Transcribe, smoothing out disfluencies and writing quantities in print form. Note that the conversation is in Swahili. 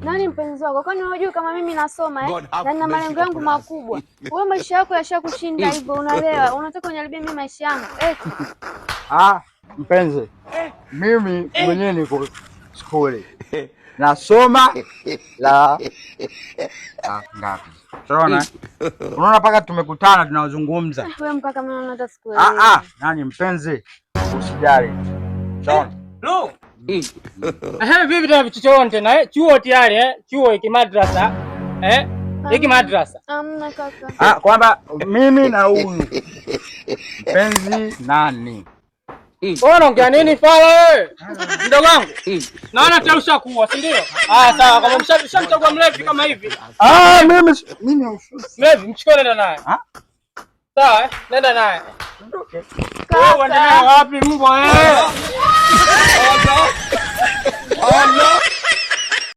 Nani mpenzi wako? Kwani unajua kama mimi nasoma eh? God have Na nina mercy malengo yangu upon us. makubwa. Wewe maisha yako yashakushinda hivyo, unalewa. Unataka uniharibie mimi maisha yangu. Eti. Ah, mpenzi, mimi mwenyewe niko skuli nasoma la ngapi? Unaona? Unaona mpaka tumekutana tunazungumza. Wewe mkaka, mimi naona hata sikuelewi. Ah ah, nani mpenzi? Usijali. Sawa. Lo. Ehe, vipi tena vichochoroni tena eh? Chuo tayari eh? Chuo hiki madrasa. Eh? Hiki madrasa. Hamna kaka. Ah, kwamba mimi na huyu mpenzi nani? Wewe unaongea nini fala wewe? Mdogo wangu. Naona tayari ushakuwa, si ndio? Ah, sawa, kama mshamchagua mlevi kama hivi. Ah, mimi Mlevi mchukue nenda naye. Ah? Sawa, eh? Nenda naye. Wewe uende naye Kaka. wapi mbwa wewe? Oh no!